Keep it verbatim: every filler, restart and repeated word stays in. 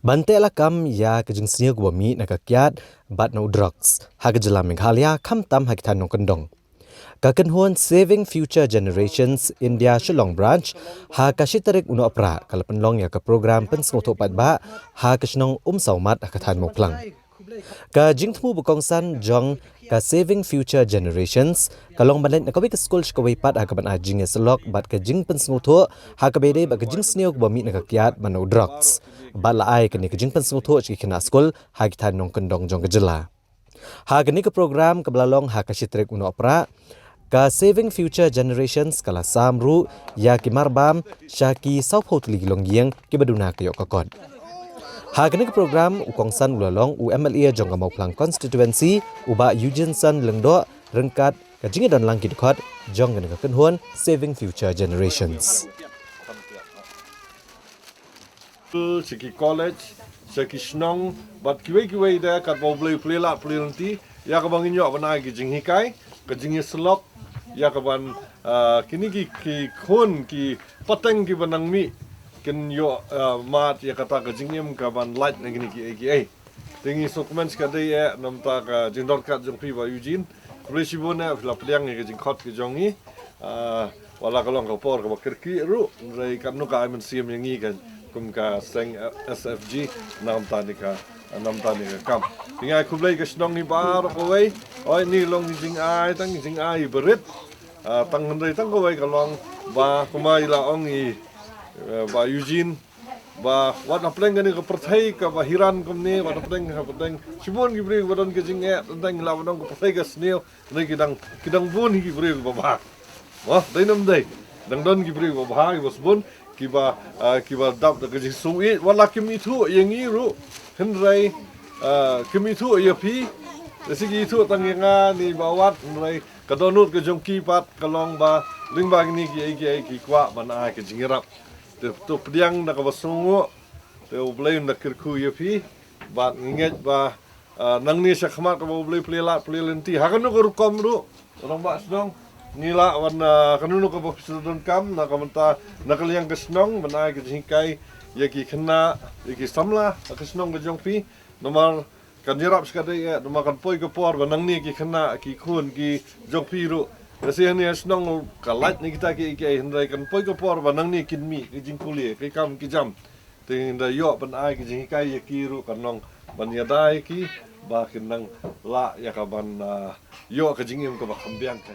Ban teh lakam ïa ka jingsniew kaba mih na ka kiad bad na u drugs ha ka jylla Meghalaya, khamtam ha ki thaiñ nongkyndong. Ka kynhun Saving Future Generations India Shillong Branch ha ka shi tarik u Nohprah ka la pynlong ïa ka program pynsngewthuh paidbah ha ka shnong Umsawmat ha ka thaiñ Mawphlang. Ka jingthmu ba kongsan jong ka Saving Future Generations ka long ban leit na kawei ka skul sha kawei pat ha kaban ai jingïasyllok bad ka jingpynsngewthuh ha kaba ïadei bad ka jingsniew kaba mih na ka kiad bad na u drugs. Bad la ai kane ka jingpynsngewthuh sha ki khynnah skul ha ki thaiñ nongkyndong jong ka jylla. Ha kane ka program kaba la long ha ka shi tarik u Nohprah, ka Saving Future Generations ka la sam ruh ïa ki marbam sha ki sawphew tylli ki longïing kiba duna ka ïoh ka kot. Ha kane ka program u kongsan u la long u M L A jong ka Mawphlang constituency, u Bah Eugene San Lyngdoh, ryngkat ka jingïadon lang ki dkhot jong kane ka kynhun Saving Future Generations. Sha ki college, sha ki shnong bad kiwei kiwei de, katba U Blei u plie lad plie lynti ïa kaba ngin ïoh ban ai ki jinghikai, ka jingïasyllok ïa kaban, ah, kine ki, ki khun ki pateng kiba nang mih kin ïoh, ah, mad ïa kata ka jingim kaban lait na kine kiei kiei. Te ngi sngewkmen shikatdei eh namar ka jingdon kat jong phi Bah Eugene. Khublei shibun eh phi la pdiang ïa ka jingkhot ka jong ngi. Ah, wat la ka long ka por kaba kyrkieh ruh, hynrei katno ka ai mynsiem ïa ngi ka kum ka seng S F G namar kane ka, namar kane ka kam. Te ngi ai khublei ka shnong hi baroh kawei. Oi, ni long ki jingai, tang ki jingai barit. Ah, tang hynrei tang kawei ka long ba kumba i la ong i, eh, Bah Eugene, ba wat hapdeng kane ka pyrthei kaba hiran kumne, wat hapdeng, hapdeng shibun ki briew ba don ka jingeh, tang la ba don ka pyrthei ka sniew, ne ki dang, ki dang bun hi ki briew kiba bha. Wah, dei nam dei. Dang don ki briew kiba bha, kiba sbun, kiba, ah, kiba dap da ka jingsngew ïeit, wat la kim ithuh ïa ngi ruh. Hynrei, ah, kim ithuh ïa phi. Lehse ki ithuh tang ïa nga ne Bah Wat, hynrei ka dohnud ka jong ki pat ka long ba lyngba kine kiei kiei ki kwah ban ai ka jingïarap. Te to pdiang da kaba sngewnguh. Te U Blei un da kyrkhu ïa phi. Bad ngi ngeit ba, ah, nangne sha khmat kaba U Blei u plie lad plie lynti ha kano ka rukom ruh, rangbah shnong, ngi lah ban, ah, kano kano kaba phi shu donkam na ka bynta, na ka liang ka shnong, ban ai ka jinghikai ïa ki khynnah, ïa ki samla ha ka shnong ka jong phi. Namar kan ïarap shikatdei eh, namar kan poi ka por ba nangne ki khynnah, ki khun ki jong phi ruh, lehse hangne ha shnong ka lait na kita kiei kiei, hynrei kan poi ka por ba nangne kin mih ki jingpule, ki kam ki jam. Te ngi da ïoh ban ai ki jinghikai ïa ki ruh, kan long ban ïada ïa ki ba kin nang lah ïa kaban, ah, ïoh ka jingim kaba kham biang ka.